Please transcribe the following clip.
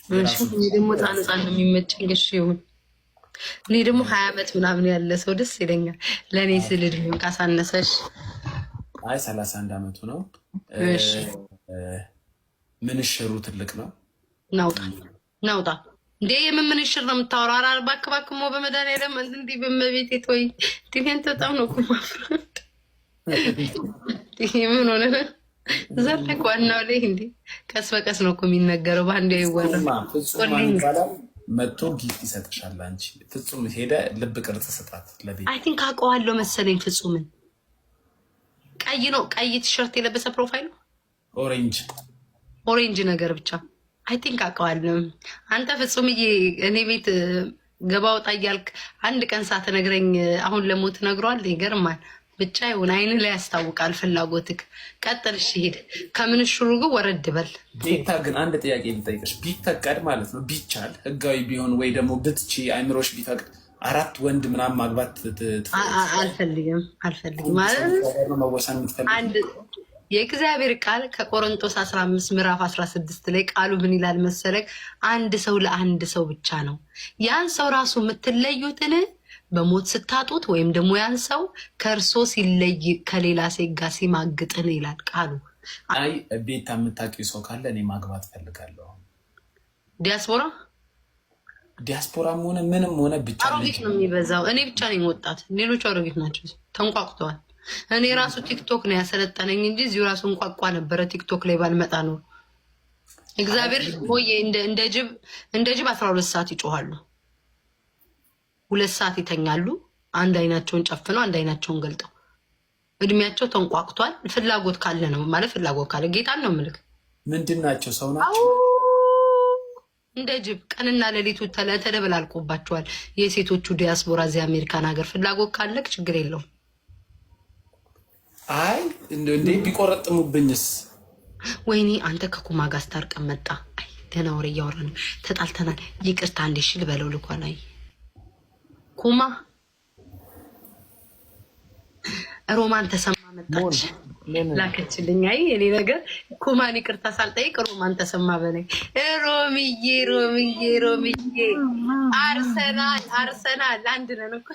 እሺ፣ እኔ ደግሞ ህፃን ህፃን ነው የሚመቸኝ። እሺ ይሁን። እኔ ደግሞ 20 ዓመት ምናምን ያለ ሰው ደስ ይለኛል። ለእኔ ስል እድሜውን ካሳነሰሽ። አይ፣ 31 ዓመቱ ነው። እሺ። ምንሽሩ ትልቅ ነው። ናውጣ ናውጣ እንዴ! የምን ምንሽር ነው የምታወራው? ኧረ እባክህ እባክህ፣ ሞ በመድኃኒዓለም እንዲህ በመቤቴ ተወኝ። እንዲህ በጣም ነው እኮ የማፍረው። ምን ሆነ ነው ዘለቅ ዋናው ላይ እንዴ? ቀስ በቀስ ነው እኮ የሚነገረው፣ በአንዴ አይወራም። ፍጹም ይባላል። መጥቶ gift ይሰጥሻል። አንቺ ፍጹም ሄደ ልብ ቅርጽ ስጣት ለቤት። I think አውቀዋለሁ መሰለኝ ፍጹምን። ቀይ ነው፣ ቀይ ቲሸርት የለበሰ profile ኡ። Orange። Orange ነገር ብቻ I think አውቀዋለሁ። አንተ ፍጹምዬ፣ እኔ ቤት ገባ ወጣ እያልክ አንድ ቀን ሳትነግረኝ አሁን ለሞት ነግሯል። ይገርማል። ብቻ ይሁን፣ አይን ላይ ያስታውቃል ፍላጎትክ። ቀጥል እሺ፣ ሂድ። ከምንሽሩ ግን ወረድ በል። ቤታ ግን አንድ ጥያቄ ልጠይቅሽ። ቢፈቀድ ማለት ነው፣ ቢቻል፣ ህጋዊ ቢሆን ወይ ደግሞ ብትቺ፣ አይምሮሽ ቢፈቅድ አራት ወንድ ምናምን ማግባት? አልፈልግም፣ አልፈልግም ማለት መወሰን የምትፈልግ? አንድ የእግዚአብሔር ቃል ከቆሮንቶስ 15 ምዕራፍ 16 ላይ ቃሉ ምን ይላል መሰለክ? አንድ ሰው ለአንድ ሰው ብቻ ነው። ያን ሰው ራሱ የምትለዩትን በሞት ስታጡት ወይም ደግሞ ያን ሰው ከእርሶ ሲለይ ከሌላ ሴት ጋር ሲማግጥን ይላል ቃሉ። አይ ቤታ፣ የምታውቂው ሰው ካለ እኔ ማግባት ፈልጋለሁ። ዲያስፖራ? ዲያስፖራም ሆነ ምንም ሆነ ብቻ አሮጊት ነው የሚበዛው። እኔ ብቻ ነኝ ወጣት፣ ሌሎቹ አሮጊት ናቸው፣ ተንቋቁተዋል። እኔ ራሱ ቲክቶክ ነው ያሰለጠነኝ እንጂ እዚሁ ራሱ እንቋቋ ነበረ። ቲክቶክ ላይ ባልመጣ ነው። እግዚአብሔር ሆዬ እንደ ጅብ 12 ሰዓት ይጮኋሉ። 2 ሰዓት ይተኛሉ። አንድ አይናቸውን ጨፍነው አንድ አይናቸውን ገልጠው እድሜያቸው ተንቋቅቷል። ፍላጎት ካለ ነው ማለት፣ ፍላጎት ካለ ጌታን ነው ምልክ። ምንድን ናቸው? ሰው ናቸው? እንደ ጅብ ቀንና ሌሊቱ ተደበላልቆባቸዋል። የሴቶቹ ዲያስፖራ እዚህ አሜሪካን ሀገር ፍላጎት ካለክ ችግር የለውም። አይ እንዴ፣ ቢቆረጥሙብኝስ? ወይኔ አንተ ከኩማ ጋር ስታርቀን መጣ። አይ ደህና ወሬ እያወራን ነው። ተጣልተናል፣ ይቅርታ እንዴ ሽል በለው ልኳን። አይ ኩማ፣ ሮማን ተሰማ መጣች ላከችልኝ። አይ እኔ ነገር ኩማን ይቅርታ ሳልጠይቅ ሮማን ተሰማ በላይ። ሮምዬ ሮምዬ ሮምዬ፣ አርሰናል አርሰናል አንድ ነን እኮ።